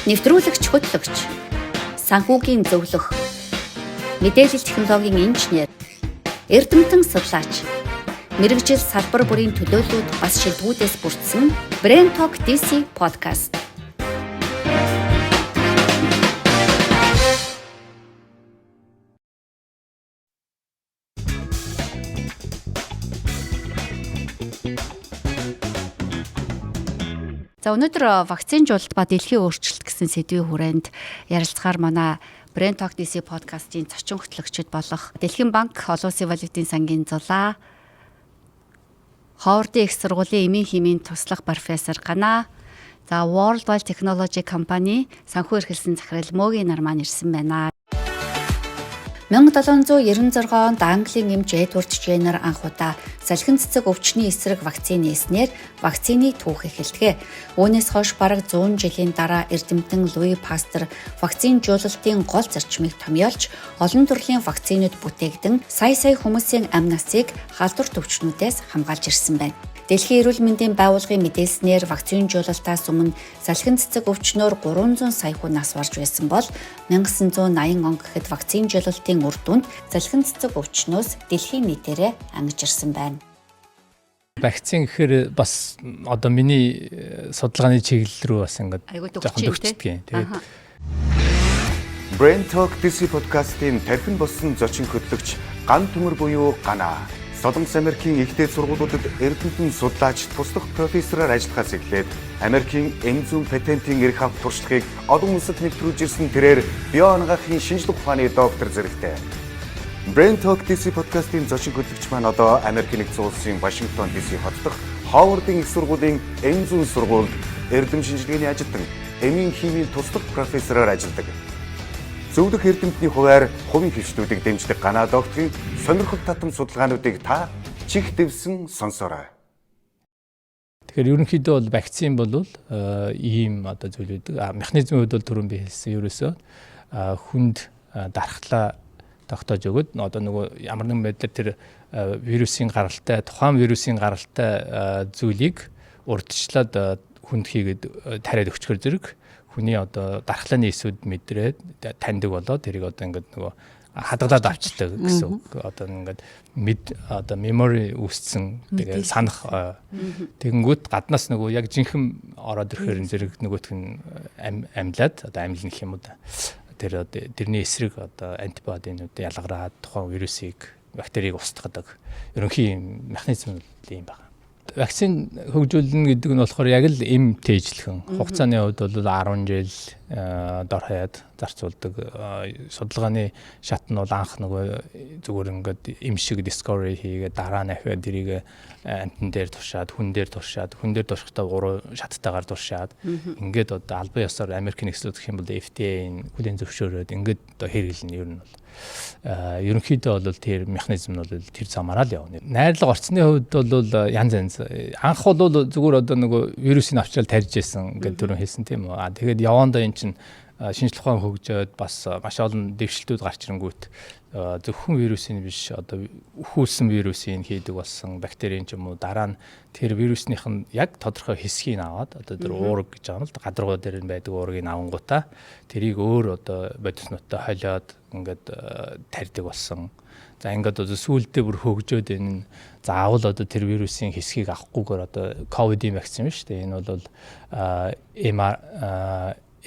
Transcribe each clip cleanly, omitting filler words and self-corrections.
Нэвтрүүлэгч хөтлөгч, санхүүгийн зөвлөх, мэдээлэл технологийн инженер, эрдэмтэн судлаач, мэргэжил салбар бүрийн төлөөллүүд бас шилдэгүүдээс бүрдсэн Brain Talk DC podcast. За өнөөдөр вакцинжуулалт ба дэлхийн өөрчлөлт гэсэн сэдвийн хүрээнд ярилцахаар манай Brain Talk DC podcast-ийн зочин хөтлөгчд болох Дэлхийн банк олон улсын валютын сангийн зулаа, Ховардын их сургуулийн эмийн химийн туслах профессор Гана, за World Wide Technology компани санхүү эрхэлсэн захирал Мөгийн нар маань ирсэн байна. 1796 онд Английн эмч Эдвард Дженнер анх удаа салхин цэцэг өвчний эсрэг вакцин нээснээр вакцины түүх эхэлдэг. Үүнээс хойш бараг 100 жилийн дараа эрдэмтэн Луи Пастер вакцинжуулалтын гол зарчмыг томьёолж олон төрлийн вакцинууд бүтээгдэн сая сая хүмүүсийн амь насыг халдвар төвчнүүдээс хамгаалж ирсэн байна. Дэлхийн эрүүл мэндийн байгууллагын мэдээлснээр вакцинжуулалтаас өмнө салхин цэцэг өвчнөөр 300 сая хүн нас барж байсан бол 1980 он гэхэд вакцинжуулалтын үр дүнд салхин цэцэг өвчнөөс дэлхийн нийтээрээ ангижирсан байна. Вакцин гэхээр бас одоо миний судалгааны чиглэл рүү бас ингээд жоохон төгсдөг юм. Тэгээд Brain Talk DC podcast-ийн тархин болсон зочин хөтлөгч Ган Төмөр буюу Гана. Солонгос Америкийн ихтэй сургуулиудад эрдэмтэн судлаач, туслах профессороор ажиллахаас эхлээд Америкийн эм зүйн патентын эрх авах туршлагыг олон улсад нэвтрүүлж ирсэн тэрээр био анагаахын шинжлэх ухааны доктор зэрэгтэй. Brain Talk DC podcast-ийн зочин хөтлөгч маань одоо Америкийн нэгдсэн улсын Вашингтон DC хот дахь Ховардын их сургуулийн эм зүйн сургуульд эрдэм шинжилгээний ажилтан, эмийн химийн туслах профессороор ажилладаг. Зөвлөх эрдэмтний хувиар хувийн хвшлүүдийг дэмждэг Гана докторийн сонирхол татам судалгаануудыг та чих дэвсэн сонсоорой. Тэгэхээр ерөнхийдөө бол вакцин бол ийм одоо зүйл үүдэг. Механизмын хувьд бол түрүүн би хэлсэн ерөөсөө хүнд дархлаа тогтоож өгөөд одоо нөгөө ямар нэгэн байдлаар тэр вирусын гаралтай тухайн вирусын гаралтай зүйлийг урьдчилаад хүнд хийгээд тариад өгчхөр зэрэг хүний одоо дархлааны эсүүд мэдрээд таньдаг болоод тэрийг одоо ингээд нөгөө хадгалаад авчдаг гэсэн үг. Одоо ингээд мэд одоо memory үүссэн, тэгээ санах тэгэнгүүт гаднаас нөгөө яг жинхэнэ ороод ирэхээр зэрэг нөгөөх нь амьлаад одоо амьлна гэх юм уу да. Тэр одоо тэрний эсрэг одоо антибодинууд ялгараад тухайн вирусыг бактерийг устгадаг. Ерөнхий механизм юм байна. Вакцин хөгжүүлнэ гэдэг нь болохоор яг л эм тээжлэхэн. Хугацааны хувьд бол 10 жил дор хаяад зарцуулдаг. Судалгааны шат нь бол анх нөгөө зүгээр ингээд эм шиг discovery хийгээд дараа нь ахиад тэрийг амтан дээр туршаад, хүн дээр туршаад, хүн дээр туршихдаа 3 шаттайгаар туршаад ингээд одоо албан ёсоор Америк нэгдсэн гэх юм бол FDA-ийн хүлээн зөвшөөрөөд ингээд одоо хэрэглэнэ ер нь бол. Ерөнхийдөө бол тэр механизм нь бол тэр замаараа л явна. Найрлага орцны хувьд бол янз янз. Анх бол зүгээр одоо нөгөө вирусыг авчрал тарьж исэн гэдэг түрүүн хэлсэн тийм үү. Тэгээд явандаа эн чинь шинжлэх ухаан хөгжөөд бас маш олон дэвшилтүүд гарч ирэнгүүт зөвхөн вирусыг биш одоо өхүүлсэн вирусыг хийдэг болсон бактерийн ч юм уу дараа нь тэр вирусных нь яг тодорхой хэсгийг аваад одоо тэр уураг гэж байгаа юм л гадаргуу дээр нь байдаг уургийг авангуудаа тэрийг өөр одоо бодиснуудтай холиод ингээд тарьдаг болсон. За ингээд одоо сүүлдээ бүр хөгжөөд энэ нь заавал одоо тэр вирусын хэсгийг авахгүйгээр одоо ковидын вакцин биш үү? Энэ бол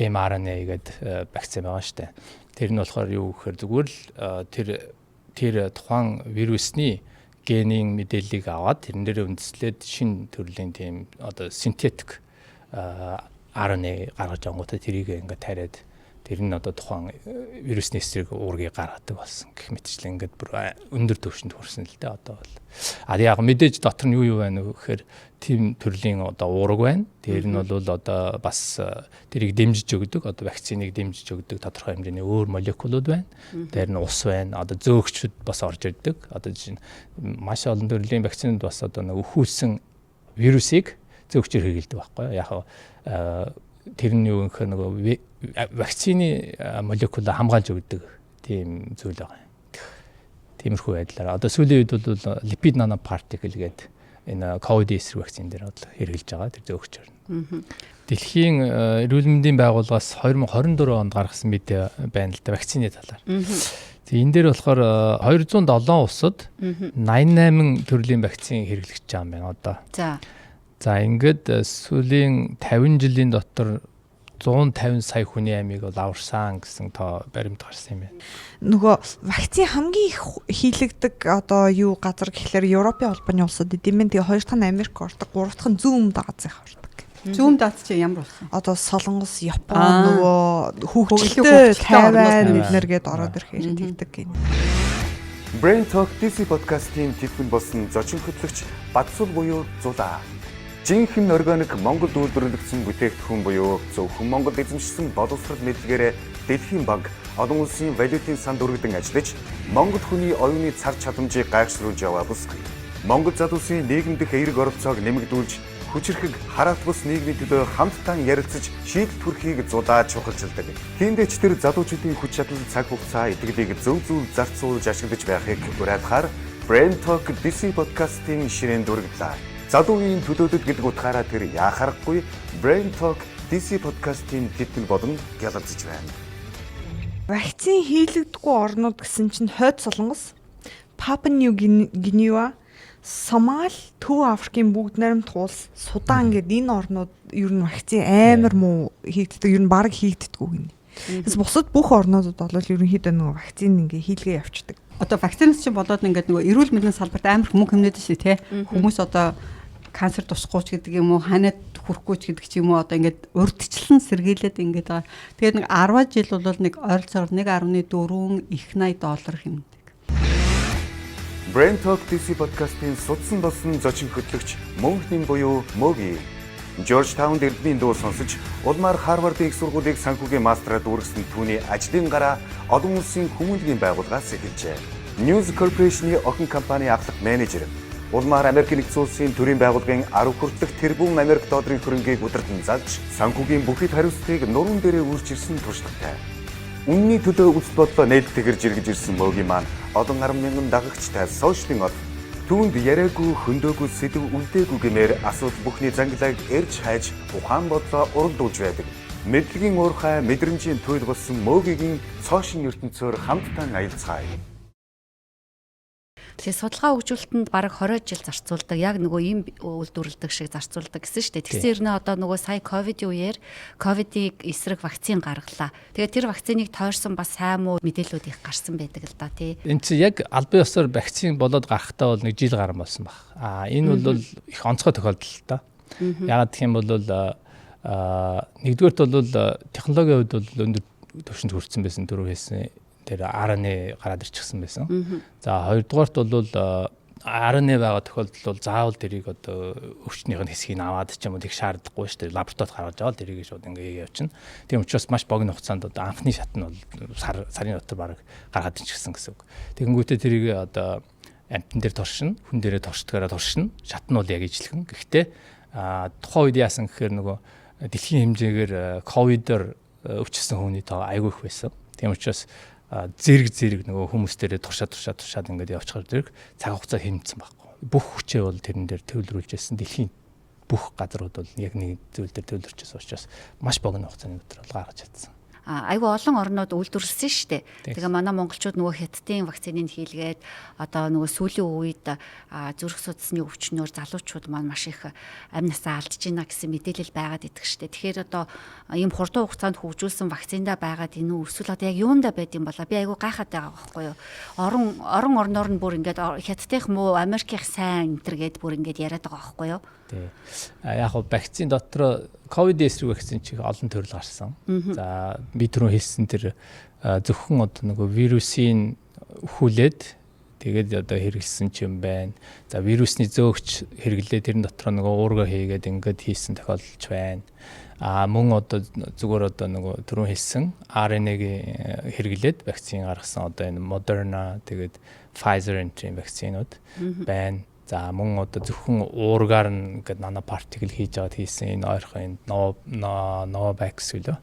mRNA гэдэг вакцин байгаа шүү дээ. Тэр нь болохоор юу гэхээр зүгээр л тэр тухайн вирусны генийн мэдээллийг аваад тэрэн дээр үндэслээд шинэ төрлийн тийм одоо синтетик RNA гаргаж ангуудаа тэрийг ингээд тариад тэр нь одоо тухайн вирусны эсрэг уургийг гаргадаг болсон гэх мэтчлэн ингээд бүр өндөр түвшинд хүрсэн л дээ одоо бол. А яг мэдээж дотор нь юу юу байна вэ гэхээр тийм төрлийн одоо уураг байна. Тэр нь бол одоо бас тэрийг дэмжиж өгдөг, одоо вакциныг дэмжиж өгдөг тодорхой хэмжээний өөр молекулууд байна. Тэр нь ус байна. Одоо зөөгчд бас орж ирдэг. Одоо жишээ нь маш олон төрлийн вакцинууд бас одоо нэг өхүүлсэн вирусыг зөөгчөөр хэрэглэдэг байхгүй юу? Яг тэр нь юу гэхээр нөгөө вакцины молекула хамгаалж өгдөг тийм зүйл байгаа юм. Тиймэрхүү байдлаар одоо сүүлийн үед бол липид нанопартикл гэдэг Энэ ковид эсрэг вакцин дээр бол хэрэглэж байгаа тэр зөөгчөөр нь. Дэлхийн эрүүл мэндийн байгууллагаас 2024 онд гаргасан мэдээ байна л да вакцины талаар. Тэгээ энэ дээр болохоор 207 улсад 88 төрлийн вакцин хэрэглэгдэж байгаа юм байна одоо. За ингээд сүүлийн 50 жилийн дотор 150 сая хүний амийг бол аварсан гэсэн тоо баримт гарсан юм байна. Нөгөө вакцин хамгийн их хийлэгдэг одоо юу газар гэхлээр Европын холбооны улсууд идэм мен. Тэгээ хоёр дахь нь Америк ордог, гурав дахь нь Зүүн өмнөд Азийн ордог. Зүүн Азийн чи ямар улс? Одоо Солонгос, Япон, нөгөө хөгжилтэй Тайван эднэр гээд ороод ирэх хэрэг тэгдэг гин. Brain Talk DC podcast-ийн тэтгэн болсон зочин хөтлөгч Бадсул буюу Зулаа. Жинхэнэ органик Монголд үйлдвэрлэгдсэн бүтээгдэхүүн буюу зөвхөн Монголд эзэмшсэн боловсрол мэдлэгээрээ Дэлхийн банк, олон улсын валютын санд өргөдөн ажиллаж, Монгол хүний оюуны цар чадамжийг гайхшруулж яваа бүсгүй. Монгол залуусын нийгэмдэх эерэг оролцоог нэмэгдүүлж, хүчирхэг хараат бус нийгмийн төлөө хамтдаа ярилцаж шийдэл төрхийг зулаа чухалчилдаг. Тиймдээ ч тэр залуучуудын хүч чадал, цаг хугацаа, итгэлийг зөв зөв зарцуулж ашиглаж байхыг уриалахаар Brain Talk DC podcast-ийн ширээнд өргөлөө. Залуу үеийн төлөөлөл гэдэг утгаараа тэр яахаргагүй Brain Talk DC podcast-ийн тэтгэл болон гялалзаж байна. Вакцин хийлэгдэхгүй орнууд гэсэн чинь Хойд Солонгос, Папуа Нью Гинеа, Сомали, Төв Африкийн бүгд найрамдах улс, Судан гэдэг энэ орнууд ер нь вакцин амар муу хийгддэг, ер нь бараг хийгддэггүй гинэ. Тэгээс бусад бүх орнуудад бол ерөнхийдөө нөгөө вакцин ингээ хийлгээ явцдаг. Одоо вакцинаас чинь болоод ингээд нөгөө эрүүл мэндийн салбарт амар мөнгө хэмнээд шээ те. Хүмүүс одоо канцер тусахгүй ч гэдэг юм уу, ханиад хүрэхгүй ч гэдэг ч юм уу, одоо ингээд урдчлан сэргийлээд ингээд байгаа. Тэгээд нэг 10 жил бол нэг ойролцоогоор 1.4 их 80 доллар хэмнэдэг. Brain Talk DC podcast-ийн судсан болсон зочин хөтлөгч Мөнхнин буюу Моги. Жоржтаунд эрдмийн дуу сонсож, улмаар Харвардын их сургуулийг санхүүгийн мастраар дүүргэсэн түүний ажлын гараа олон улсын хүмүүнлэгийн байгууллагаас эхэлжээ. News Corporation-ы охин компани ахлах менежер. Улмаар Америк нэгдсэн улсын төрийн байгууллагын 10 хүртэлх тэрбум Америк долларын хөрөнгийг удирдан залж, санхүүгийн бүх хэд хариуцлагыг нуруунд дээрээ үрж ирсэн туршлагатай. Үнний төлөө үзэл бодлоо нээлттэйгээр жиргэж ирсэн Моги маань олон 10 мянган дагагчтай сошиалын од. Түүнд яриаггүй, хөндөөгүй, сэдэв үлдээгүй гэмээр асуудал бүхний зангилааг эрж хайж, ухаан бодлоо уралдуулж байдаг. Мэдлэгийн уурхай, мэдрэмжийн туйл болсон Могигийн сошиал ертөнцөөр хамтдаа аялцгаая. Тэгэхээр судалгаа хөгжүүлэлтэнд бараг 20 жил зарцуулдаг. Яг нөгөө ийм үйлдвэрлэдэг шиг зарцуулдаг гэсэн шүү дээ. Тэгсэн хэрнээ одоо нөгөө сая ковидын үеэр ковидыг эсрэг вакцин гаргалаа. Тэгээд тэр вакциныг тойрсон бас сайн муу мэдээллүүд их гарсан байдаг л да тий. Энэ чинь яг албан ёсоор вакцин болоод гарахтаа бол нэг жил гарan болсон баг. А энэ бол их онцгой тохиолдол л да. Яагаад гэх юм бол нэгдүгээрт бол технологийн хувьд бол өндөр түвшинд хүрсэн байсан түрүү хэлсэн тэр RNA гараад ирчихсэн байсан. За хоёрдугаарт бол RNA байгаа тохиолдолд бол заавал тэрийг одоо өвчнийх нь хэсгийг аваад ч юм уу тэг шаардлагагүй шүү дээ. Лабораторид гаргаж аваад тэрийг шууд ингээ явчихна. Тийм учраас маш богино хугацаанд одоо анхны шат нь бол сарын дотор бараг гаргаад ирчихсэн гэсэн үг. Тэгэнгүүтээ тэрийг одоо амтан дээр туршина, хүн дээрээ туршдгаараа туршина. Шат нь бол яг ижилхэн. Гэхдээ тухайн үед яасан гэхээр нөгөө дэлхийн хэмжээгээр ковидор өвчсөн хүний тоо айгүй их байсан. Тийм учраас зэрэг нөгөө хүмүүс дээрээ туршаад ингээд явчихаар зэрэг цаг хугацаа хэмнэсэн байхгүй. Бүх хүчээ бол тэрэн дээр төвлөрүүлж байсан. Дэлхийн бүх газрууд бол яг нэг зүйл дээр төвлөрчихсэн учраас маш богино хугацааны дотор бол гаргаж чадсан. Айгүй олон орнууд үйлдвэрлэсэн шүү дээ. Тэгээ манай монголчууд нөгөө хятадын вакциныг хийлгээд одоо нөгөө сүүлийн үед зүрх судасны өвчнөөр залуучууд маань маш их амь насаа алдаж байна гэсэн мэдээлэл байгаад идэх шүү дээ. Тэгэхээр одоо ийм хурдан хугацаанд хөгжүүлсэн вакциндаа байгаад энэ үү эсвэл одоо яг юундаа байд юм болоо би айгүй гайхаад байгаа байхгүй юу. Орон орноор нь бүр ингээд хятадынх муу, Америкийнх сайн энэ төр гээд бүр ингээд яриад байгаа байхгүй юу. Тий. Яг хав вакцин дотор ковид эсрэг вакцин чих олон төрөл гарсан. За би түрүү хэлсэн тэр зөвхөн одоо нөгөө вирусын хүлээд тэгээд одоо хэрэглэсэн ч юм байна. За вирусны зөөгч хэрэглээ тэрэн дотор нөгөө уурга хийгээд ингээд хийсэн тохиолдолч байна. А мөн одоо зүгээр одоо нөгөө түрүү хэлсэн RNA-г хэрэглээд вакцин гаргасан одоо энэ Moderna тэгээд Pfizer энэ вакцинууд байна. За мөн одоо зөвхөн уургаар нь ингээд нанопартикл хийж аваад хийсэн энэ ойрхон энэ Novavax гэлөө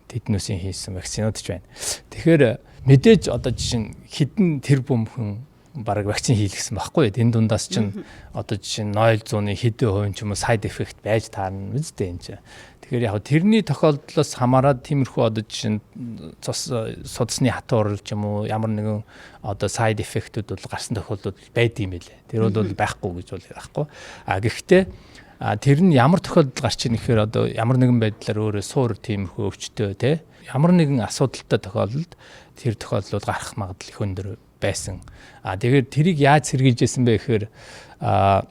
тэднүүсийн хийсэн вакцинууд ч байна. Тэгэхээр мэдээж одоо жишээ нь хэдэн тэрбум хүн бараг вакцин хийлгэсэн байхгүй. Энэ дундаас чинь одоо жишээ нь 0.1-ны хэдэн хувийн ч юм уу side effect байж таарна үстэй энэ чинь. Тэгэхээр яг тэрний тохиолдлоос хамаарат тиймэрхүү одоо жишээ нь цус судасны хатуурал ч юм уу ямар нэгэн одоо side effect-үүд бол гарсан тохиолдол байдаг юм билээ. Тэр бол байхгүй гэж бол ярихгүй. А гэхдээ тэр нь ямар тохиолдол гарч ийн гэхээр одоо ямар нэгэн байдлаар өөрөө суур тиймэрхүү өвчтөө те ямар нэгэн асуудалтай тохиолдолд тэр тохиолдлууд гарах магадлал их өндөр байсан. А тэгэхээр тэрийг яаж сэргийлж байсан бэ гэхээр а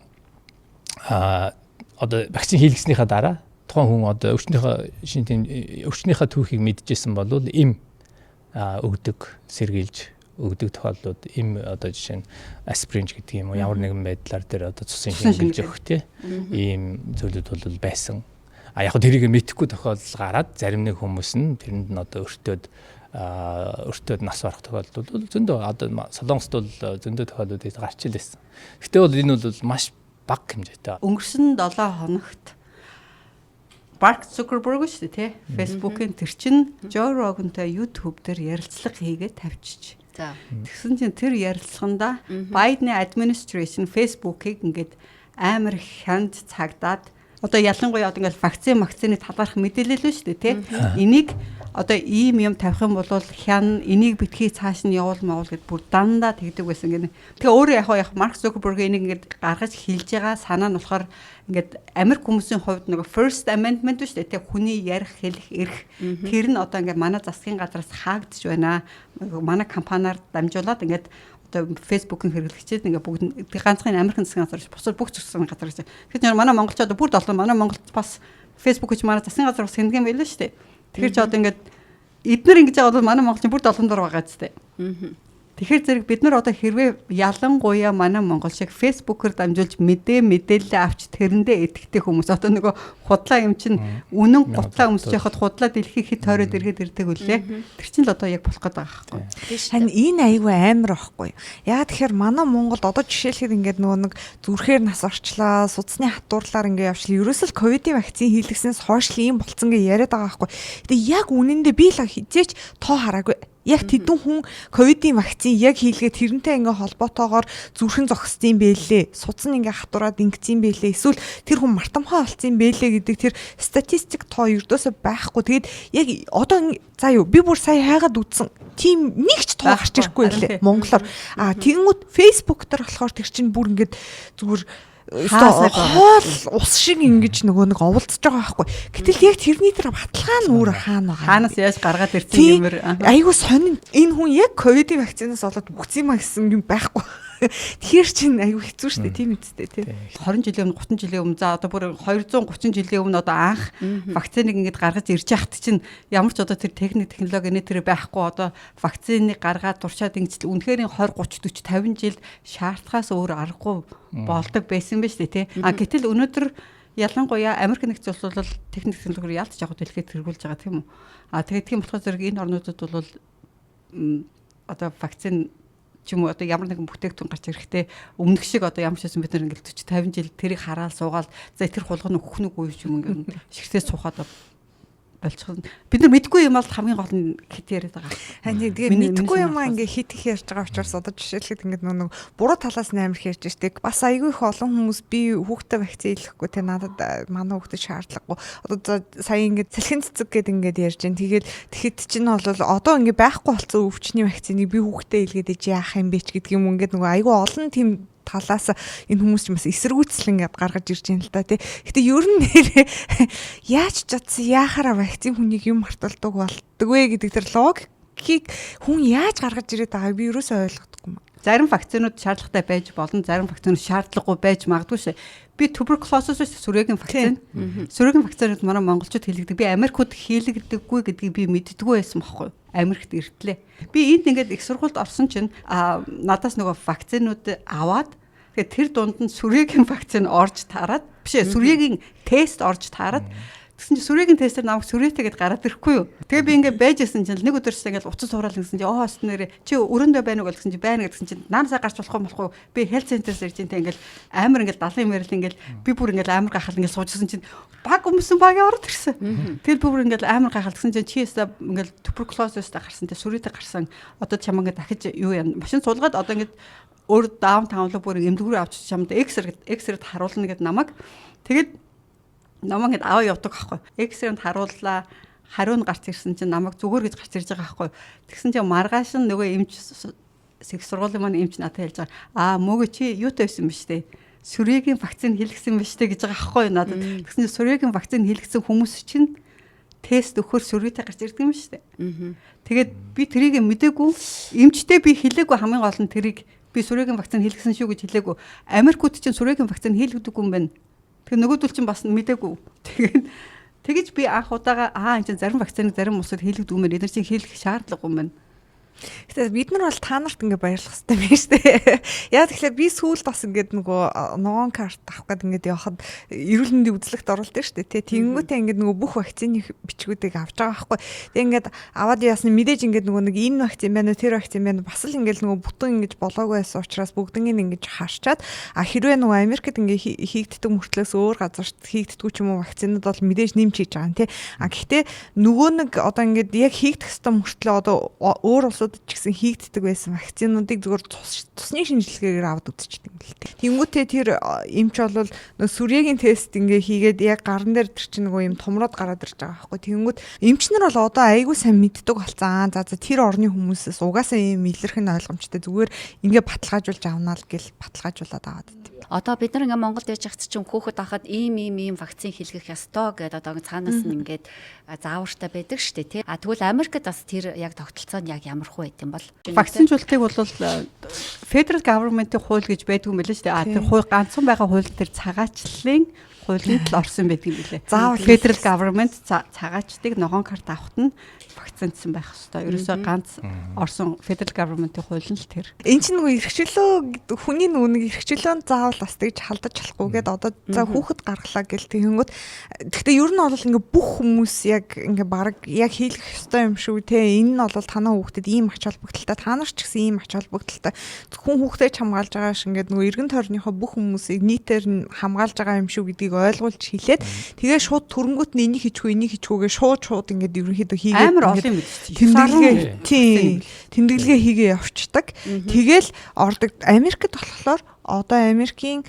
одоо вакцин хийлгэснийхаа дараа тухайн хүн одоо өвчнийхөө шин тийм өвчнийхөө түүхийг мэдчихсэн бол эм өгдөг, сэргийлж өгдөг тохиолдлууд эм одоо жишээ нь аспирин ч гэдэг юм уу ямар нэгэн байдлаар тэр одоо цусын шингэлж өгөх те ийм зүйлүүд бол байсан. А яг тэрийг мэдэхгүй тохиолдол гараад зарим нэг хүмүүс нь тэрэнд нь одоо өртөөд нас барах тохиолдол бол зөндөө одоо Солонгост бол зөндөө тохиолдлууд гарч илээсэн. Гэтэ бол энэ бол маш бага хэмжээтэй. Өнгөрсөн 7 хоногт Марк Цукерберг шүү дээ тий. Facebook-ийн тэр чин Жо Рогантай YouTube дээр ярилцлага хийгээд тавьчих. За. Тэгсэн чинь тэр ярилцлаганда Biden administration Facebook-ийг ингээд амар хянд цагдаад одоо ялангуяа одоо ингээд вакцины талаарх мэдээлэл л шүү дээ тий. Энийг одоо ийм юм тавих юм бол хян энийг битгий цааш нь явуул маавал гэд бүр дандаа тэгдэг байсан гэнэ. Тэгээ өөрөө яг Марк Цукерберг энийг ингээд гаргаж хэлж байгаа санаа нь болохоор ингээд Америк хүмүүсийн хувьд нөгөө First Amendment шүү дээ. Тэг хүний ярих, хэлэх эрх тэр нь одоо ингээд манай засгийн газраас хаагдж байна. Манай компаниар дамжуулаад ингээд одоо Facebook-ын хэрэглэгчид ингээд бүгд ганцхан Америкийн засгийн газар биш бусад бүх засгийн газар гэж. Тэгэхээр манай монголчууд бүр долоо манай Монголд бас Facebook гэж манай засгийн газар бас хэмдэг юм байлаа шүү дээ. Тэгэхээр чи одоо ингээд эднэр ингэж байгаа бол манай монголчин бүр долоон дор байгаа ч тийм. Тэгэхээр зэрэг бид нар одоо хэрвээ ялангуяа манай монгол шиг Facebook-оор дамжуулж мэдээлэл авч тэрэндээ итгэдэг хүмүүс одоо нөгөө худлаа юм чинь үнэн гутлаа өмсөж яхад худлаа дэлхий хэд тойроод эргээд ирдэг үлээ. Тэр чинь л одоо яг болох гээд байгаа байхгүй. Харин энэ айгүй амар байхгүй. Яагаад тэгэхээр манай Монголд одоо жишээлхэд ингээд нөгөө нэг зүрхээр нас орчлаа, судасны хатуурлаар ингээд явчлаа. Ерөөсөл ковидын вакцин хийлгэснээс хойш л ийм болцсон гэж яриад байгаа байхгүй. Гэтэ яг үнэндээ би л хизээч тоо хараагүй. Яг тэдэн хүн ковидын вакцин яг хийлгээ тэрнтэй ингээ холбоотойгоор зүрхэн зогссон юм бэлээ. Судас нь ингээ хатураад ингэсэн бэлээ. Эсвэл тэр хүн мартамхай болсон юм бэлээ гэдэг тэр статистик тоо ердөөсөө байхгүй. Тэгээд яг одоо за юу би бүр сая хайгаад үзсэн. Тийм нэг ч тоо гарч ирэхгүй байлээ монголоор. А тэгэнгүүт Facebook дээр болохоор тэр чинь бүр ингээд зүгээр хоол ус шиг ингэж нөгөө нэг оволцож байгаа байхгүй. Гэтэл яг тэрний дээр баталгаа нь өөр хаана байгаа. Хаанаас яаж гаргаад ирсэн юмэр. Айгуу сонин энэ хүн яг ковидын вакцинаас болоод үхсэн юм а гэсэн юм байхгүй. Тэгэхээр чинь айгуу хэцүү шүү дээ, тийм үстэй тий. 20 жилийн өмнө, 30 жилийн өмнө, за одоо бүр 230 жилийн өмнө одоо анх вакциныг ингэж гаргаж ирж байхад чинь ямар ч одоо тэр техник технологи энэ тэр байхгүй, одоо вакциныг гаргаад туршаад ингэж үнэхээр 20 30 40 50 жил шаардахаас өөр аргагүй болдог байсан ба шүү дээ тий. А гэтэл өнөөдөр ялангуяа Америк нэгдсэн улс бол техник технологиор ялц яг дэлхийд тэргүүлж байгаа тийм үү. А тэгээд тийм болохоор зэрэг энэ орнуудад бол одоо вакцин ч юм уу одоо ямар нэгэн бүтээгдэхүүн гарч ирэхдээ өмнөх шиг одоо ямар ч байсан бид нар ингээл 40 50 жил тэрийг хараал суугаал за тэр хулгай нь өгөх нүггүй юм ингээд шигтээ суухад болчихсон. Бид нар мэдгүй юм бол хамгийн гол нь хит яриад байгаа. Харин тэгээ мэдгүй юм аа ингээ хит их ярьж байгаа учраас одоо жишээлхэд ингээ нэг буруу талаас нь амар их ярьж штеп. Бас айгүй их олон хүмүүс би хүүхдээ вакцин хийлгэхгүй те, надад манай хүүхдэд шаардлагагүй. Одоо сая ингээ цэлхэн цэцэг гээд ингээд ярьж байна. Тэгээд тэгэхэд чинь бол одоо ингээ байхгүй болсон өвчний вакциныг би хүүхдээ хийлгээд ич яах юм бэ ч гэдэг юм ингээд нөгөө айгүй олон тийм талаас энэ хүмүүс ч бас эсэргүүцэл ингээд гаргаж ирж байна л да тий. Гэтэ ер нь нэрээ яаж ч чадсан яхаараа вакцин хүнийг юм марталдаг болдог вэ гэдэг тэр логикийг хүн яаж гаргаж ирээд байгааг би ерөөсөө ойлгохгүй юм. Зарим вакцинууд шаардлагатай байж болно, зарим вакцинууд шаардлагагүй байж магадгүй шээ. Би туберкулозоос сүрэгийн вакцин. Сүрэгийн вакцинууд манай монголчууд хийлэгдэг. Би Америкууд хийлэгдэггүй гэдгийг би мэддэггүй байсан бохгүй юу? Америкт иртлээ. Би энд ингээд их сургуульд орсон чинь надаас нөгөө вакцинууд аваад тэгээд тэр дунд нь сүрэгийн вакцин орж таарад биш ээ, сүрэгийн тест орж таарад. Тэгсэн чинь сүрэгийн тестээр намайг сүрээтэй гэд гараад ирэхгүй юу. Тэгээ би ингээд байж исэн чинь нэг өдөр чинь ингээд уцас сураал гэсэн чинь оо бас нэрээ чи өрөөндөө байна уу гэсэн чинь байна гэсэн чинь наамсаа гарч болох юм болохгүй би health center-с ирж энэ ингээд амар ингээд далайн мэрэл ингээд би бүр ингээд амар гайхал ингээд суужсэн чинь баг өмсөн багийн ороод ирсэн. Тэгэл би бүр ингээд амар гайхал гэсэн чинь чи яста ингээд туберкулозостой гарсан те сүрээтэй гарсан одоо чам ингээд дахиж юу яа машин суулгаад одоо ингээд Өөр downtown руу бүр эмнэлэг рүү авчиж чамд X-ray харуулна гэд намайг. Тэгээд намайг ингэ аваа явдаг байхгүй. X-ray-нд харууллаа. Хариу нь гарч ирсэн чинь намайг зүгээр гэж гарч ирж байгаа байхгүй. Тэгсэн чинь маргааш нь нөгөө эмч, их сургуулийн маань эмч надад хэлж байгаа. "Аа, мөөгөө чи юутай байсан бэ штэ? Сүрьеэгийн вакцин хийлгэсэн ба штэ" гэж байгаа байхгүй надад. Тэгсэн чинь сүрьеэгийн вакцин хийлгэсэн хүмүүс чинь тест өгөхөр сүрьеэтэй гарч ирдэг юм шүү дээ. Тэгээд би тэрийг мдээгүй. Эмчтэй би хэлээгүй, хамгийн гол нь тэрийг би сүрьеэгийн вакцин хийлгэсэн шүү гэж хэлээгүй. Америкууд чинь сүрьеэгийн вакцин хийлгдэггүй юм байна. Тэгээ нөгөөдөл чинь бас мдээгүй. Тэгээд тэгэж би анх удаага энэ чинь зарим вакциныг зарим улсад хийлгдэг юм байна. Эдгээр чинь хийлгэх шаардлагагүй юм байна. Гэтэ бид нар бол та нарт ингээ баярлах хэрэгтэй юм байна шүү дээ. Яа, тэгэхээр би сүүлд бас ингээд нөгөө ногоон карт авах гээд ингээд явхад эрүүл мэндийн үзлэгт оруулдаг шүү дээ. Тэ, тэгэнгүүтээ ингээд нөгөө бүх вакцины бичгүүдийг авч байгаа байхгүй. Тэг ингээд аваад яасны мэдээж ингээд нөгөө нэг энэ вакцин байна уу, тэр вакцин байна уу, бас л ингээд нөгөө бүтэн ингэж болоогүй байсан учраас бүгднийг ингэж харчаад, а хэрвээ нөгөө Америкт ингээ хийгддэг мөртлөөс өөр газарт хийгддэггүй ч юм уу вакцинууд бол мэдээж нэмж хийж байгаа юм тий. А гэхдээ нөгөө нэг одоо ингээд яг хийгдэх ёстой мөртлөө одоо өөр улсууд ч гэсэн хийгддэг байсан вакцинуудыг зүгээр цусны шинжилгээгээр аваад үзчихдэг юм л дээ. Тэнгүүтээ тэр эмч бол нөгөө сүрьеэгийн тест ингээ хийгээд яг гаран дээр тэр чинь нөгөө юм томроод гараад ирж байгаа байхгүй. Тэнгүүт эмч нар бол одоо айгүй сайн мэддэг болсон. За, тэр орны хүмүүсээс угаасаа ийм илэрх нь ойлгомжтой, зүгээр ингээ баталгаажуулж авнаа л гэл баталгаажуулаад аваад идэв. Одоо бид нар ингээ Монголд яж хат чинь хүүхэд ахад ийм ийм ийм вакцин хийлгэх ёстой гэдээ одоо цаанаас нь ингээд заавартай байдаг шүү дээ, тий. А тэгвэл Америкт бас тэр яг тогтолцоо нь яг ямар хүү байт юм бол? Вакцинжуулалтыг бол federal government-ийн хууль гэж байдгүй юм билээ шүү дээ. А тэр хууль ганцхан байгаа хууль тэр цагаачлалын хуулинд л орсон байдаг юм билээ. Заавал federal government цагаачдыг ногоон карт авахт нь вакцинцсан байх хэвээр. Ерөөсөө ганц орсон federal government-ийн хууль нь л тэр. Эн чинь нөгөө эрхчлөө, хүний нөгөө нэг эрхчлөөнд заавал бас тэгж халдаж болохгүй гээд одоо за хүүхэд гаргалаа гэл тэгэнгүүт, гэхдээ ер нь бол ингээ бүх хүмүүс яг ингээ баг яг хийлгэх ёстой юм шүү те, энэ нь бол танаа хүүхдэд ийм ач холбогдолтой, та нар ч гэсэн ийм ач холбогдолтой, зөвхөн хүүхдээ ч хамгаалж байгаа ш, ингээд нөгөө эргэн тойрныхоо бүх хүмүүсийг нийтээр нь хамгаалж байгаа юм шүү гэдгийг ойлгуулж хэлээд, тэгээ шууд төрөнгөт нь энийг хийчихгүй, энийг хийчихгүйгээ шууд шууд ингээд ерөнхийдөө хийгээд амар олон юм мэдчих. Тэмдэглэгээ, тийм, тэмдэглэгээ хийгээ явцдаг. Тэгэл ордог. Америкт болохоор одоо Америк ч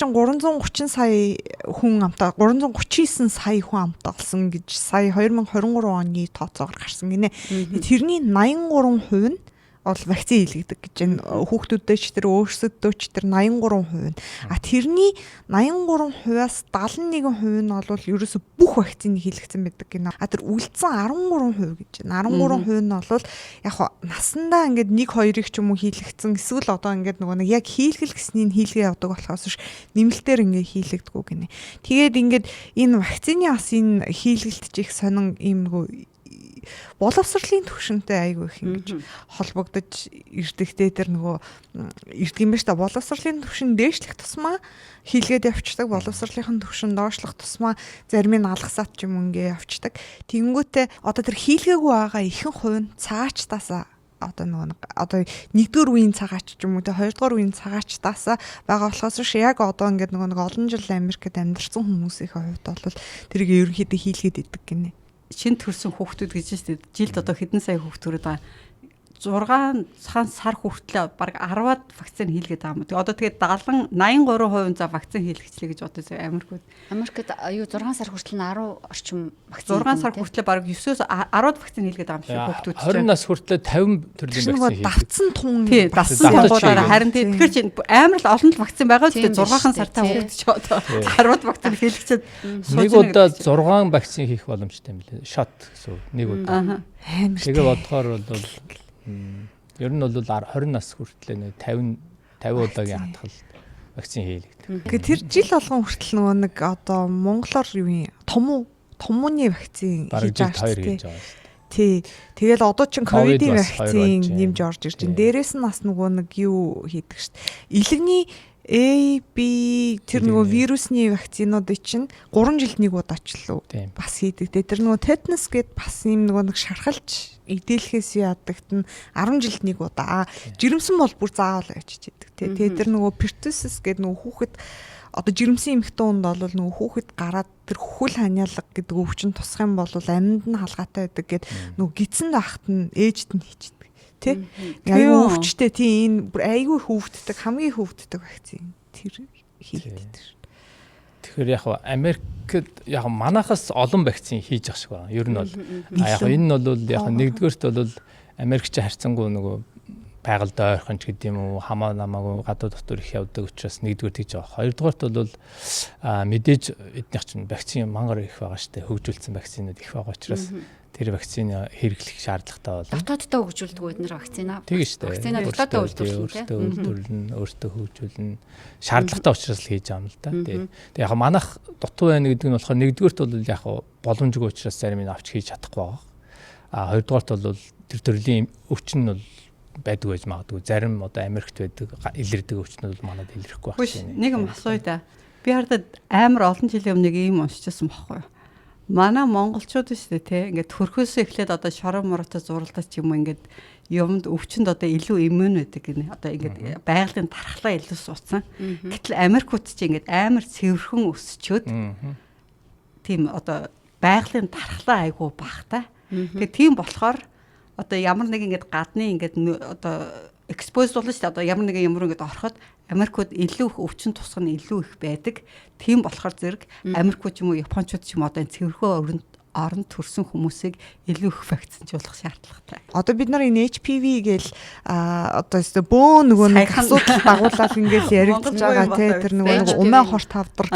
330 сая хүн амтаа, 339 сая хүн амтаа болсон гэж сая 2023 оны тооцоогоор гарсан гинэ. Тэрний 83% нь бол вакцин хийлгдэг гэж байна. Хүүхдүүдээ ч тэр өөрсөддөө ч тэр 83%. А тэрний 83%-аас 71% нь бол ерөөсө бүх вакциныг хийлгэсэн байдаг гинэ. А тэр үлдсэн 13% гэж байна. 13% нь бол яг насандаа ингээд 1 2-ыг ч юм уу хийлгэсэн, эсвэл одоо ингээд нөгөө нэг яг хийлгэл гэснийг хийлгээ явдаг болохоос ш нэмэлтээр ингээд хийлэгдэггүй гинэ. Тэгээд ингээд энэ вакцины бас энэ хийлгэлт ч их сонин ийм нөгөө боловсролын түвшинтэй айгүй их ингэж холбогдож ирдэгтэй, тэр нөгөө ирдэг юм ба ш та, боловсролын түвшин дээшлэх тусмаа хийлгээд явцдаг, боловсролын түвшин доошлох тусмаа зарим нь алгасаад ч юм ингээ явцдаг. Тэнгүүтээ одоо тэр хийлгээгүй байгаа ихэнх хувь нь цаачтаасаа одоо нөгөө нэг одоо нэгдүгээр үеийн цагаач ч юм уу те, хоёрдугаар үеийн цагаачтаасаа байгаа болохоос ш яг одоо ингээд нөгөө нэг олон жил Америкт амьдарсан хүмүүсийн хувьд бол тэрийг ерөнхийдөө хийлгээд идэг гинэ. Шинэ төрсэн хүүхдүүд гэж шүү дээ. Жилд одоо хэдэн сая хүүхд төрөөд байгаа. 6 сар хүртлээ баг 10-аад вакцин хийлгээд байгаа юм. Тэгээ одоо тэгээд 70 83% за вакцин хийлгэчлээ гэж бодож байгаа Америкууд. Америкт юу 6 сар хүртэл нь 10 орчим вакцин 6 сар хүртлээ баг 9-өөс 10-аад вакцин хийлгээд байгаа юм шиг хүүхдүүд чинь. 20 нас хүртлээ 50 төрлийн вакцин хийлгэдэг. Давтсан тун. Тий, давтсан тунгуудаараа харин тий. Тэгэхээр чи амар л олон л вакцин байгаа үстэй, 6 сартай хүүхд чи одоо 10-аад вакцин хийлгэчихэд нэг удаа 6 вакцин хийх боломжтой юм лээ. Shot гэсэн нэг удаа. Амар. Тэгээ бодохоор бол ер нь бол 20 нас хүртлээ нэг 50 50 удаагийн хатгал вакцин хийлэгдэг. Гэхдээ тэр жил болгон хүртэл нөгөө нэг одоо монголоор юу юм, томуу томууны вакцин хийж байгаа шүү дээ. Тий. Тэгэл одоо чин ковидын вакцин нэмж орж ирж байна. Дээрээс нь бас нөгөө нэг юу хийдэг шүү дээ. Илэгний A, B тэр нөгөө вирусны вакцинуудыг чинь 3 жилд нэг удаа ч лөө бас хийдэг. Тэгээ тэр нөгөө тетанус гэд бас юм нөгөө нэг шархалж идэлхээс ядагт нь 10 жилд нэг удаа. Жирэмсэн бол бүр заавал очиж идэг. Тэгээ тэр нөгөө pertussis гэд нөгөө хүүхэд одоо жирэмсэн эмэгтэй хүнд бол нөгөө хүүхэд гараад тэр хөл ханиалга гэдэг өвчин тусах юм бол амьд нь халгаатай байдаг гэд нөгөө гидсэн байхад нь ээжд нь хийчихдээ. Тий. Айгүй өвчтэй тий энэ бүр айгүй хөвгддөг, хамгийн хөвгддөг вакцин тэр хийгддэг шүү. Тэгэхээр яг Америкт яг манахаас олон вакцин хийж ах шиг байна. Ер нь бол яг энэ нь бол яг нэгдүгээрт бол Америк чи харьцангуй нөгөө байгальд ойрхон ч гэдэг юм уу, хамаа намаагүй гадуу дотор их явдаг учраас нэгдүгээр тэгж байгаа. Хоёрдугаарт бол мэдээж эднийх чинь вакцин мангар их байгаа штэ, хөгжүүлсэн вакцинууд их байгаа учраас тэр вакцины хэрэглэх шаардлагатай болно. Дотооддоо хөгжүүлдэг эднэр вакцина. Тийм шүү дээ. Вакцина дотооддоо үйлдвэрлэнэ. Өөртөө үйлдвэрлэнэ, өөртөө хөгжүүлнэ. Шаардлагатай учраас л хийж байгаа юм л да. Тийм. Тэг яг манайх дутуу байна гэдэг нь болохоор нэгдүгээрт бол яг боломжгүй учраас зарим нь авч хийж чадахгүй байгаа. А хоёрдугаарт бол тэр төрлийн өвчин нь бол байдаг байж магадгүй. Зарим одоо Америкт байдаг илэрдэг өвчнүүд бол манад илэрхгүй байх чинь. Нэг юм асууя да. Би хардад амар олон жилийн өмнө нэг юм уншижсэн байхгүй юу? Манай монголчууд шүү дээ те ингээд төрхөөсөө эхлээд одоо шорон моротой зуралдаж ч юм уу ингээд юмд өвчнөд одоо илүү иммун байдаг гинэ. Одоо ингээд байгалийн тархлаа илүү суудсан. Гэтэл Америкууд чи ингээд амар цэвэрхэн өсчөөд тийм одоо байгалийн тархлаа айгуу багтай. Тэгээ тийм болохоор одоо ямар нэг ингээд гадны ингээд одоо экспоз болно шүү дээ. Одоо ямар нэгэн юм руу ингээд ороход Америкууд илүү их өвчин тусах нь илүү их байдаг. Тийм болохоор зэрэг Америкууд ч юм уу Япончууд ч юм уу одоо энэ цэвэрхэн өрөнд орон төрсэн хүмүүсийг илүү их вакцинжуулах шаардлагатай. Одоо бид нар энэ HPV гээл одоо өстө бөөн нөгөө нэг асуудал дагуулаад ингээл яригдж байгаа тий тэр нөгөө нэг умай хорт хавдар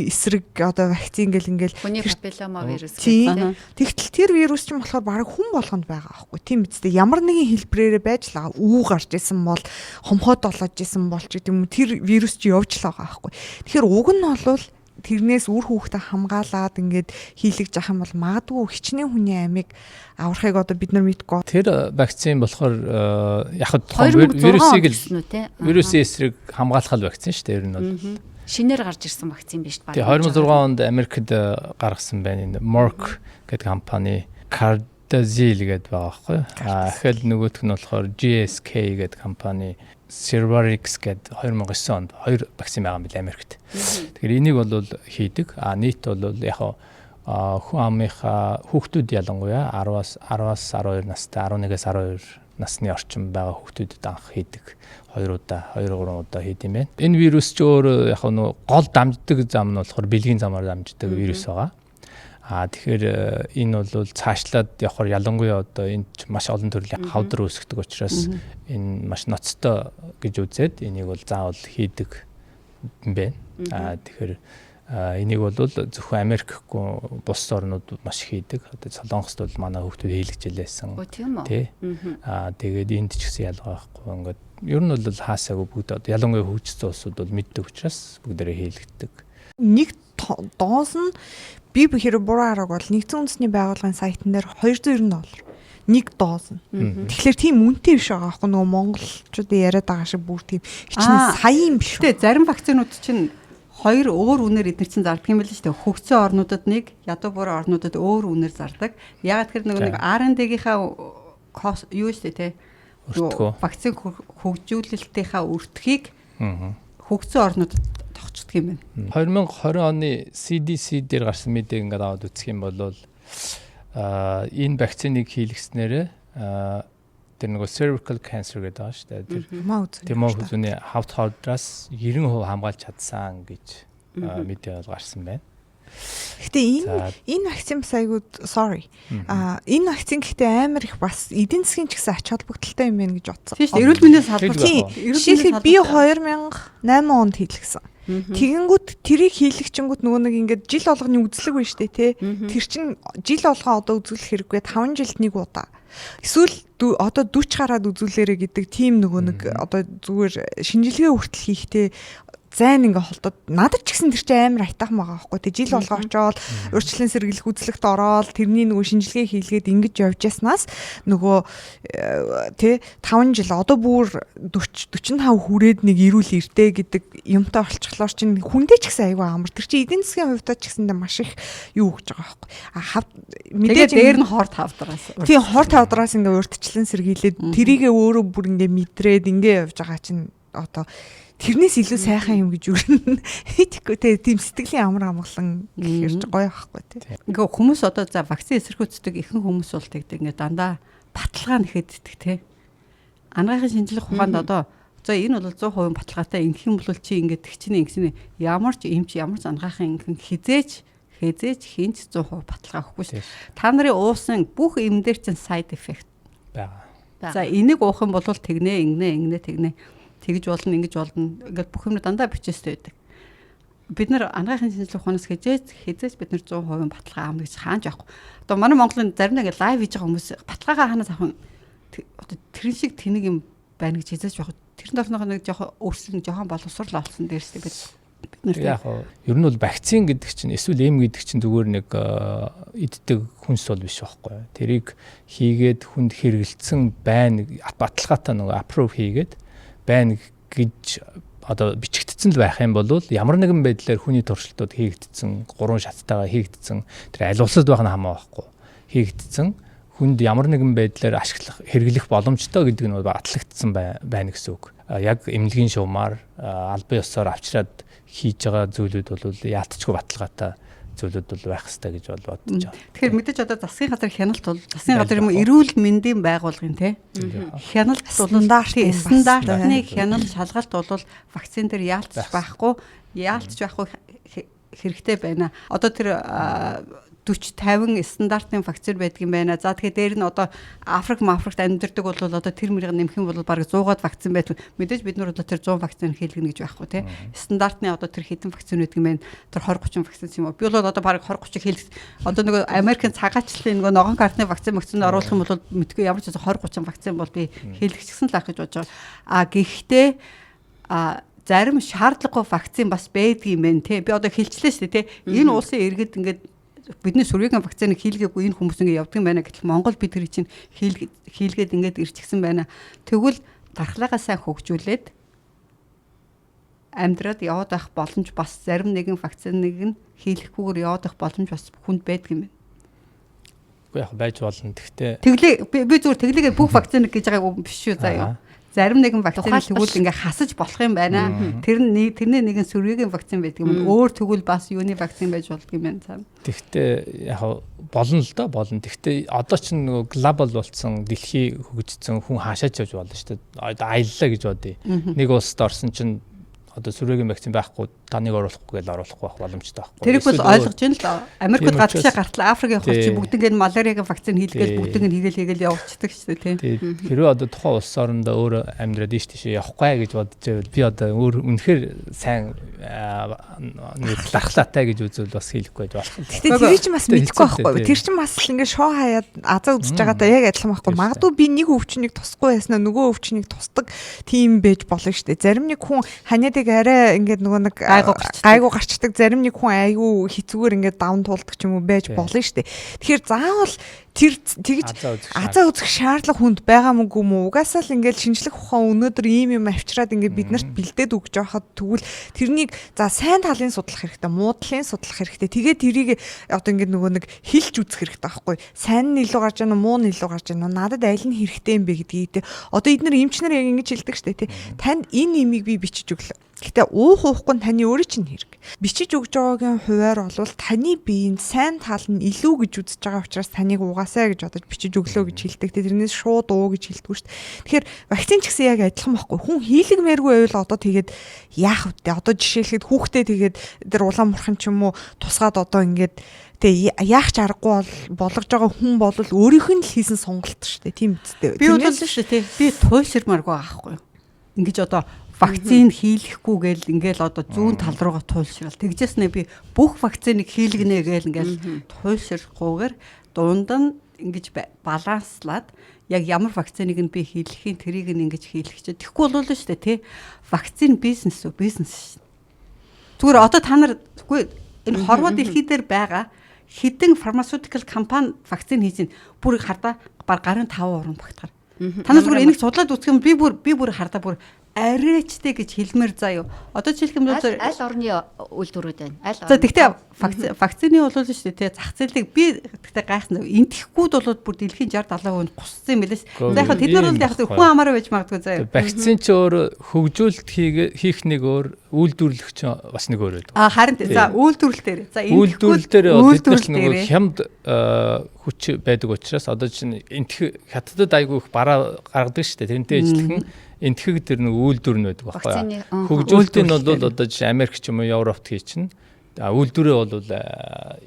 эсрэг одоо вакцин гэл ингээл хүний папиллома вирус гэх. Тэгтэл тэр вирус чинь болохоор бараг хүн болгонд байгаа аахгүй тийм биз дээ. Ямар нэгэн хэлбэрээрээ байж л байгаа. Үү гарч исэн бол хомхойд болоод исэн бол ч гэдэг юм тэр вирус чи явж л байгаа аахгүй. Тэгэхээр уг нь бол тэрнээс үр хүүхдээ хамгаалаад ингээд хийлгэж явах юм бол магадгүй хичнээн хүний амийг аврахыг одоо бид нар мэдгүй. Тэр вакцин болохоор яг вирусыг л вирусын эсрэг хамгаалах л вакцин шүү дээ. Ер нь бол шинээр гарч ирсэн вакцин биш баг. 2006 онд Америкт гаргасан байна. Энэ Merck гэдэг компани Gardasil гэдэг байгаа байхгүй. А дахиад нөгөөх нь болохоор GSK гэдэг компани Cervarix гэдэг 2009 онд хоёр вакцин байгаа юм билээ Америкт. Тэгэхээр энийг бол хийдэг. А нийт бол яг хүн амынхаа хүүхдүүд ялангуяа 10-аас 12 настай, 11-ээс 12 насны орчим байгаа хүүхдүүдэд анх хийдэг. 2 удаа, 2 3 удаа хийд юм байна. Энэ вирус ч өөр яг нөгөө гол дамждаг зам нь болохоор бэлгийн замаар дамждаг вирус байгаа. А тэгэхээр энэ бол цаашлаад явахаар ялангуяа одоо энд маш олон төрлийн хавдар үүсгдэг учраас энэ маш ноцтой гэж үзээд энийг бол заавал хийдэг юм байна. А тэгэхээр энийг бол зөвхөн Америкгүй бус орнууд маш хийдэг. Одоо Солонгост бол манай хүүхдүүд хийлгэж илээсэн. Тий. А тэгээд энд ч гэсэн ялгаа байхгүй. Ингээд ер нь бол хаасаагүй бүгд одоо ялангуяа хөгжсөн улсууд бол мэддэг учраас бүгдээрээ хийлгдэг. Нэг доз нь би хэрэг буруу харааг бол нэгдсэн үндэсний байгууллагын сайтн дээр $290 нэг доз нь. Тэгэхээр тийм үнэтэй биш байгаа аахгүй нөгөө монголчуудын яриад байгаа шиг бүр тийм хичнээн сая юм биш. Гэтэ зарим вакцинууд чинь хоёр өөр үнээр эдгээр чинь зардаг юм байл шүү дээ. Хөгжсөн орнуудад нэг, ядуу буурай орнуудад өөр үнээр зардаг. Яагаад тэгэхээр нөгөө нэг R&D-гийнхаа юу шүү дээ те. Вакцин хөгжүүлэлтийнхаа өртгийг хөгжсөн орнуудад тогтцдог юм байна. 2020 оны CDC дээр гарсан мэдээг ингээд аваад үзэх юм бол энэ вакциныг хийлгэснээрээ тэр нөгөө cervical cancer гэдэг байгаа шүү дээ. Тэр маа үзүүний хавт хавдраас 90% хамгаалж чадсан гэж мэдээ бол гарсан байна. Гэтэ энэ вакцин бас айгүй sorry. Энэ вакцин гэхдээ амар их бас эдийн засгийн ч гэсэн ач холбогдолтой юм байна гэж бодсон. Тийм шүү дээ. Эрүүл мэндийн салбар. Жишээлбэл би 2008 онд хийлгэсэн. Тэгэнгүүт тэрийг хийлгчингүүт нөгөө нэг ингээд жил болгоны үзлэг байна шүү дээ тий. Тэр чин жил болгон одоо үзүүлэх хэрэггүй 5 жилд нэг удаа. Эсвэл одоо 40 гараад үзүүлээрэ гэдэг тийм нөгөө нэг одоо зүгээр шинжилгээ хүртэл хийхдээ зайн ингээ холдоод надад ч гэсэн тэр чинь амар айтаахан байгаа байхгүй тий жил болго очоод урьдчилан сэргийлэх үзлэгт ороод тэрний нөгөө шинжилгээ хийлгээд ингэж явж яснаас нөгөө тий 5 жил одоо бүр 40 45 хүрээд нэг эрүүл эрдэ гэдэг юмтай олчихлоор чинь хүндээ ч гэсэн айгүй амар тэр чинь эдийн засгийн хувьдаа ч гэсэндээ маш их юу өгч байгаа байхгүй а мэдээж дээр нь хорт хавдраас тий хорт хавдраас ингээ урьдчилан сэргийлээд тэрийгээ өөрөө бүр ингээ мэдрээд ингээ явж байгаа чинь одоо тэрнээс илүү сайхан юм гэж үгэн. Тэгэхгүй те тийм сэтгэлийн амар амгалан гэхэр гоё байхгүй те. Ингээ хүмүүс одоо за вакцин эсэргүүцдэг ихэнх хүмүүс бол тэгдэг ингээ дандаа баталгаа нэхэд идэх те. Анагаахын шинжлэх ухаанд одоо за энэ бол 100% баталгаатай, ингэх юм бол чи ингээд тэгчнэ, ингэснэ, ямар ч эмч, ямар ч анагаахын ингэн хизээч хинч 100% баталгаа өгөхгүй шүү. Та нарын уусан бүх юм дээр чинь side effect байгаа. За энийг уух юм бол тэгнэ, ингэнэ, ингэнэ, тэгнэ. Тэгж болно, ингэж болно. Ингээд бүх юм дандаа бичээстэй байдаг. Бид нар анагаахын шинжлэх ухаанаас хизээч бид нар 100% баталгаа авна гэж хаанч авахгүй. Одоо манай Монголын зарим нэг лайв хийж байгаа хүмүүс баталгаагаа хаанаас авах юм? Одоо тэрэн шиг тэнэг юм байна гэж хизээч авах. Тэрэн доторх нэг жоохон өөрчлөлт, жоохон боловсрол олсон дээрс бид нар яг ер нь бол вакцин гэдэг чинь эсвэл эм гэдэг чинь зүгээр нэг иддэг хүнс бол биш байхгүй. Тэрийг хийгээд хүнд хэрэгэлцсэн байна, баталгаатай нөгөө approve хийгээд байна гэж одоо бичигдсэн л байх юм бол ямар нэгэн байдлаар хүний туршилтууд хийгдсэн, 3 шаттайгаа хийгдсэн, тэр аль улсад байх нь хамаа байхгүй. Хийгдсэн, хүнд ямар нэгэн байдлаар ашиглах, хэрэглэх боломжтой гэдэг нь батлагдсан байна гэсэн үг. Яг эмнэлгийн шугамар албан ёсоор авчираад хийж байгаа зүйлүүд бол яалтчгүй баталгаатай зүйлүүд бол байх хэрэгтэй гэж бол бодож байгаа. Тэгэхээр мэдээж одоо засгийн газар хяналт бол засгийн газар юм уу, эрүүл мэндийн байгууллагын те хяналт бол стандартны хяналт шалгалт бол вакцин дээр яалтч байхгүй хэрэгтэй байна. Одоо тэр 40 50 стандартын вакцин байдаг юм байна. За тэгэхээр дээр нь одоо Африк, Африкт амьдардаг бол одоо тэр мөрийг нэмэх юм бол бараг 100-аад вакцин байдаг. Мэдээж бид нар одоо тэр 100 вакцин хийлгэнэ гэж байхгүй тий. Стандартны одоо тэр хэдэн вакцин байдаг юм байна. Тэр 20 30 вакцин юм уу? Би бол одоо бараг 20 30 хийлг. Одоо нөгөө Америкийн цагаачлалын нөгөө ногоон картны вакцин оруулах юм бол мэдгүй ямар ч 20 30 вакцин бол би хийлгэчихсэн л ах гэж бодож байгаа. А гэхдээ зарим шаардлагагүй вакцин бас байдгийн юм байна тий. Би одоо хэлчлээ шүү дээ тий. Энэ улсын иргэд ингээд бидний сүргийн вакциныг хийлгээгүй энэ хүмүүс ингэ явдаг юм байна гэтэл Монгол бид тэр чинь хийлгээд ингээд ирчихсэн байна. Тэгвэл дархлаагаа сайн хөгжүүлээд амьдраад яваад байх боломж бас зарим нэгэн вакциныг нь хийлгэхгүйгээр яваад байх боломж бас хүнд байдаг юм байна. Үгүй яг байж болно. Тэгтээ тэглээ би зүгээр тэглээгээ бүх вакциныг гэж байгааг биш шүү заяа. Зарим нэгэн вакцины тэгвэл ингээ хасаж болох юм байна. Тэр нь тэрний нэгэн сүргийн вакцин байдаг юм. Өөр тэгвэл бас юуны вакцин байж болдго юм байна. Тэгтээ яг болно л доо, болно. Тэгтээ одоо ч нөгөө глобал болсон, дэлхий хөгжсөн, хүн хаашаач явж болно шүү дээ. Одоо аяллаа гэж бодъё. Нэг улсад орсон чинь одоо сүргийн вакцин байхгүй, таныг оруулахгүй гэж оруулахгүй байх боломжтой байхгүй. Тэрийг бол ойлгож байна л да. Америкт гадагшаа гартлаа Африк явах чи бүгд ингээд маляриагийн вакцин хийлгээл бүгд ингээд хийгээл явуулчихдаг шүү дээ, тийм. Хэрвээ одоо тухайн улс орондоо өөр амьдраад ийш тийш явахгүй гэж бодож байвал би одоо өөр үнэхээр сайн нэг дархлаатай гэж үзвэл бас хийлэхгүй байж болох. Гэтэ тэр чинь бас мэдэхгүй байхгүй. Тэр чинь бас л ингээд шоо хаяад азаа үзэж байгаатай яг адилхан байхгүй. Магадгүй би нэг өвчнийг тусахгүй байснаа нөгөө өвчнийг тусдаг тийм байж болно шүү дээ. Зарим нэг хүн ханиадыг арай ингээд нөгөө нэг гайгүй гарчдаг, зарим нэг хүн айгүй хэцүүгээр ингээд давн туулдаг ч юм уу байж болно шүү дээ. Тэгэхээр заавал тэр тэгж азаа үзэх шаардлага хүнд байгаа мөг юм уу? Угаасаа л ингээд шинжлэх ухаан өнөөдөр ийм юм авчираад ингээд биднэрт бэлдээд өгч байхад тэгвэл тэрнийг за сайн талын судлах хэрэгтэй, муу талын судлах хэрэгтэй. Тэгээд тэрийг одоо ингээд нөгөө нэг хилж үзэх хэрэгтэй байхгүй. Сайн нь илүү гарч яана, муу нь илүү гарч яана. Надад аль нь хэрэгтэй юм бэ гэдгийг те. Одоо эднэр эмчнэр яг ингэж хэлдэг шүү дээ те. Танд энэ имийг би бичиж өглөө. Гэтэ уух уухгүй нь таны өөрийн чинь хэрэг. Бичиж өгж байгаагийн хувиар бол таны биеинд сайн тал нь илүү гэж үзэж байгаа учраас таныг угаасаа гэж бодож бичиж өглөө гэж хэлдэг. Тэрнээс шууд уу гэж хэлдэггүй шүү дээ. Тэгэхээр вакцин ч гэсэн яг адилхан байхгүй. Хүн хийлгмээргүй байвал одоо тэгээд яах вэ? Одоо жишээлхэд хүүхдээ тэгээд тэр улаан мурхан ч юм уу тусгаад одоо ингээд тэгээ яах ч аргагүй бол болгож байгаа хүн бол өөрийнх нь л хийсэн сонголт шүү дээ. Тийм үстэй. Би бол шүү дээ. Би туйлширмааргүй байгаа байхгүй юу? Ингэж одоо вакцин хийлэхгүй гээл ингээл одоо зүүн тал руугаа туйлшрал. Тэгжээснэ би бүх вакциныг хийлгэнэ гээл ингээл туйлшрахгүйгээр дунд нь ингэж баланслаад яг ямар вакциныг нь би хийлгэхийн тэрийг нь ингэж хийлгэх чинь. Тэгэхгүй бол л шүү дээ тий. Вакцин бизнес үү? Бизнес шин. Зүгээр одоо та нар үгүй энэ хорвоо дэлхий дээр байгаа хэдэн фармацевтикал компани вакцин хийж чинь бүр хардаа баг гарын 5 уран багтгаар. Та нар зүгээр энийг судлаад үзэх юм би бүр хардаа бүр арайчтэй гэж хэлмээр заа юу. Одоо жишээлх юм бол аль орны үйлдвэрүүд байна. Аль За тэгтээ вакцины бол шүү дээ тий зах зээлийг би тэгтээ гайхсан. Энтэхгүйд бол бүр дэлхийн 60 70% гуссан юм билээ. За яг тэд нар бол яг хүн амаараа байж магадгүй заа юу. Вакцин ч өөр хөгжүүлэлт хийх нэг өөр Үйлдвэрлэх чинь бас нэг өөр байдаг. А харин за үйлдвэрлэл дээр. За энэ үйлдвэрлэл дээр бид нар нөгөө хямд хүч байдаг учраас одоо чинь энтх хятадд айгүй их бараа гаргадаг шүү дээ. Тэрнтэй ижилхэн энтхэг тэр нэг үйлдвэр нь байдаг байхгүй юу? Хөгжүүлэлтийн нь бол одоо жишээ Америк ч юм уу Европт хий чинь үйлдвэрээ бол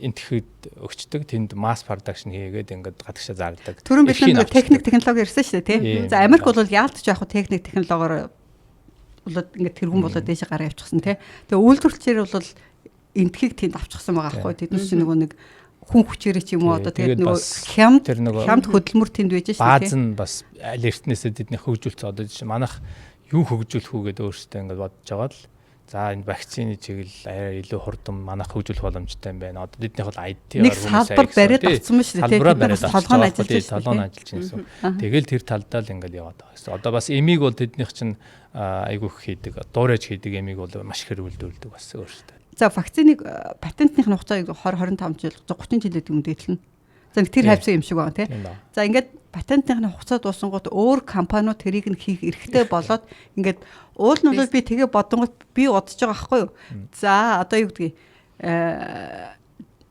энтхэд өгчдөг. Тэнд mass production хийгээд ингээд гадагшаа зардаг. Түрүүн бид нэг техник технологи ярьсан шүү дээ, тий. За Америк бол яалтч яг техник технологиор болоод ингээд тэргүүн болоод дээшээ гараа явчихсан, тий. Тэгээ үйлдвэрлэлчээр бол энтхийг тэнд авчихсан байгаа байхгүй. Тэд нар чинь нөгөө нэг хүн хүчээрээ ч юм уу одоо тэгээд нөгөө хямд хямд хөдөлмөр тэнд байж шүү дээ. Бааз нь бас аль эртнээсээ тэдний хөгжүүлсэн. Одоо жишээ манайх юу хөгжүүлэх үү гэдээ өөрсдөө ингээд бодож байгаа л за энэ вакцины чиглэл арай илүү хурдан манайх хөгжүүлэх боломжтой юм байна. Одоо тэднийх бол IT нэг салбар бариад авсан ба шүү дээ. Салбараа бариад толгойн ажиллаж байна. Толгойн ажиллаж байна гэсэн. Тэгэл тэр талдаа л ингээд яваад байгаа гэсэн. Одоо бас эмийг бол тэднийх чинь айгүйх хийдэг, дуурайж хийдэг эмийг бол маш ихээр үйлдвэрлэдэг бас өөрсдөө. За вакциныг патентных нь хугацаа 20 25 жил 30 жил гэдэг юм дээдлэн. За тэр хайвсан юм шиг байна тий. За ингээд патентных нь хугацаа дуусангууд өөр компаниуд тэрийг нь хийх эрхтэй болоод ингээд уул нь бол би тэгээ бодонгот би бодож байгаа байхгүй юу. За одоо юу гэдгийг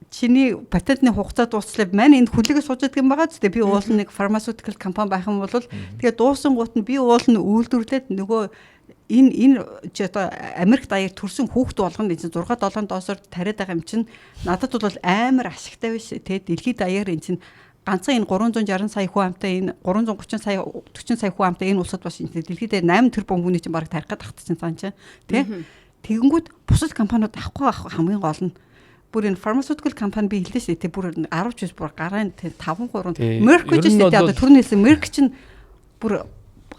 чиний патентны хугацаа дуусчлаа маань энд хүлээгээ сууж байдаг юм байгаа ч би уул нэг фармацевтикал компани байх юм бол тэгээ дуусангууд нь би уул нь үйлдвэрлээд нөгөө энэ чи одоо Америк даяар төрсэн хүүхд болгоно энэ 6 7 дозоор тариад байгаа юм чинь надад бол амар ашигтай биш тий дэлхийд даяар энэ чинь ганцхан энэ 360 сая хүн амтай энэ 330 сая 40 сая хүн амтай энэ улсад бас энэ дэлхийд дээр 8 тэрбум хүний чинь бараг тарих гээд тахт чинь цаан чинь тий тэгэнгүүт бусад компаниуд авахгүй авах хамгийн гол нь бүр энэ pharmaceutical компани би хэллээ шүү дээ бүр 10 ч бүр гарын 5 3 Merck ч шүү дээ одоо түрүүний хэлсэн Merck чинь бүр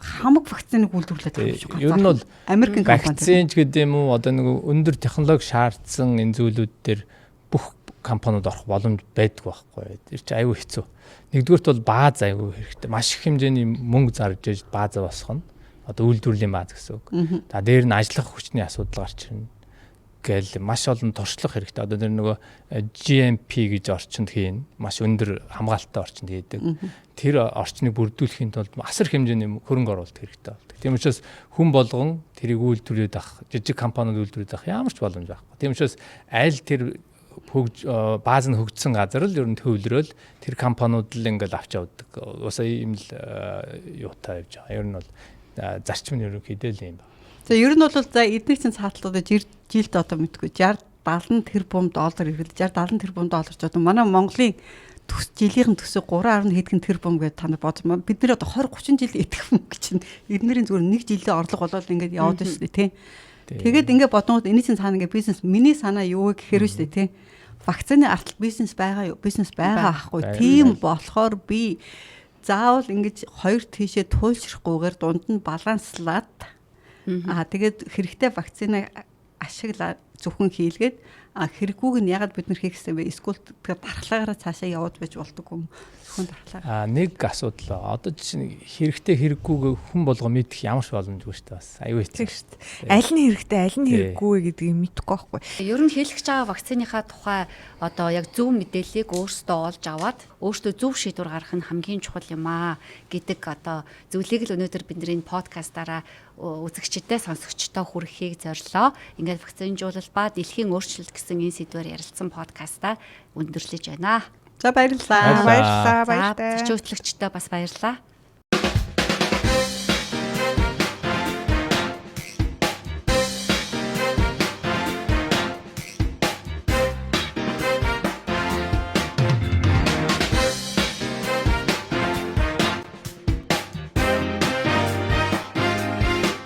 хамаг вакциныг үйлдвэрлээд байгаа юм шиг. Ер нь бол Америкийн компани вакцин ч гэдэг юм уу одоо нэг өндөр технологи шаардсан энэ зүйлүүд дээр бүх компаниуд орох боломж байдгүй байхгүй. Тэр чинь аюу хэцүү. Нэгдүгüрт бол бааз аюу хэрэгтэй. Маш их хэмжээний мөнгө зарж иж баазаа босгоно. Одоо үйлдвэрлэлийн бааз гэсэн үг. За дээр нь ажиллах хүчний асуудал гарч ирнэ. Гэл маш олон туршлага хэрэгтэй. Одоо тэр нөгөө GMP гэж орчинд хийн. Маш өндөр хамгаалалттай орчинд хийдэг. Тэр орчныг бүрдүүлэхийн тулд асар хэмжээний хөрөнгө оруулалт хэрэгтэй болдог. Тийм учраас хүн болгон тэрийг үйлдвэрлээд авах, жижиг компаниуд үйлдвэрлээд авах ямар ч боломж байхгүй. Тийм учраас аль тэр бааз нь хөгжсөн газар л ер нь төвлөрөөл тэр компаниуд л ингээл авч явдаг. Усаа ийм л юутай явж байгаа. Ер нь бол зарчим нь ерөнхийдөө л юм байна. За ер нь бол за эдний чинь цаатлал одоо жилд одоо мэдгүй 60 70 тэрбум доллар ирэл 60 70 тэрбум доллар ч одоо манай Монголын төс жилийнхэн төсөө 3.1 хэдхэн тэрбум гэж та нар бодсон. Бид нэр одоо 20 30 жил итгэх мөнгө чинь эднэрийн зүгээр нэг жилийн орлого болоод ингээд яваад байна шүү дээ тий. Тэгээд ингээд бодонгод энэ чинь цаана ингээд бизнес миний санаа юу вэ гэхээр шүү дээ тий. Вакцины артал бизнес байгаа юу? Бизнес байгаа ахгүй. Тийм болохоор би заавал ингэж хоёр тийшээ туйлшрахгүйгээр дунд нь баланслаад тэгээд хэрэгтэй вакциныг ашиглаад зөвхөн хийлгээд хэрэггүйг нь ягаад бид нар хийх гэсэн бэ? Эсвэл тэгээ дархлаагаараа цаашаа яваад байж болдог юм. Зөвхөн дархлаа. Нэг асуудал. Одоо чинь хэрэгтэй хэрэггүйг хүн болго мэдэх ямар ч боломжгүй шүү дээ бас. Аюу хэцүү шүү дээ. Аль нь хэрэгтэй, аль нь хэрэггүй вэ гэдгийг мэдэхгүй байхгүй. Ер нь хийлгэж байгаа вакциныхаа тухай одоо яг зөв мэдээллийг өөрсдөө олж аваад өөрсдөө зөв шийдвэр гаргах нь хамгийн чухал юм аа гэдэг одоо зүйлийг л өнөөдөр бидний подкастаараа үзэгчдэд сонсогчдод хүргэхийг зорилоо. Ингээд вакцинжуулалт ба дэлхийн өөрчлөлт гэсэн энэ сэдвээр ярилцсан подкастаа өндөрлөж байна. За баярлалаа. Баярлалаа. Баяртай. Зочин хөтлөгчдөө бас баярлалаа.